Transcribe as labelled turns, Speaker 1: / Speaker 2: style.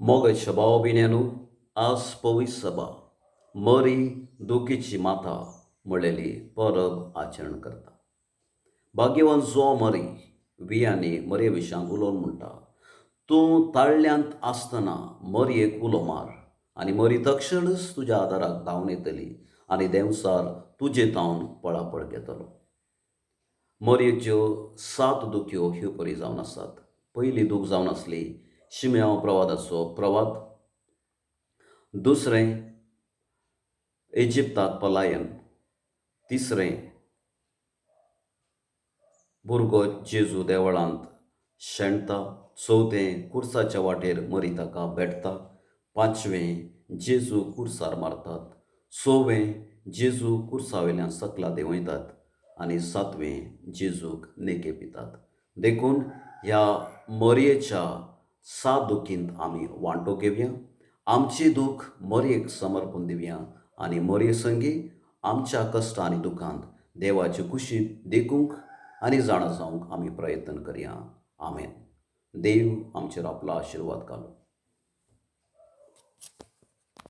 Speaker 1: मोगाच्या भाव भयण्यांनो, आज पवित्र सभा मरी दुखीची माता म्हणलेली परब आचरण करता. भाग्यवान जो मरी वियानी मरये विशयांत उलोवन म्हणटा, तूं ताळ्यांत आसतना मरयेक उलो मार आनी मरी तक्षणच तुज्या आदाराक धांवन येतली आनी देंवचार तुजे तावन पळापळ घेतलो. मरयेच्यो सात दुख्यो ह्यो परी जावन आसात. पयली दूख जावन आसली शिम्यांव प्रवादाचो प्रवाद, दुसरें इजिप्ताक पलायन, तिसरें भुरगो जेजू देवळांत शेणटा, चवथें कुर्साच्या वाटेर मरी ताका भेटता, पांचवें जेजू कुर्सार मारतात, सवें जेजू कुर्सा वयल्यान सकला देंवयतात आनी सातवें जेजूक नेके पितात. देखून ह्या मरयेच्या सात दुखींत आमी वांटो घेवया, आमची दूख मरयेक समर्पण दिवया आनी मरये संगी आमच्या कश्ट आनी दुखांत देवाची खुशी देखूंक आनी जाणा जावंक आमी प्रयत्न करया. आमेन. देव आमचेर आपलो आशिर्वाद घालूं.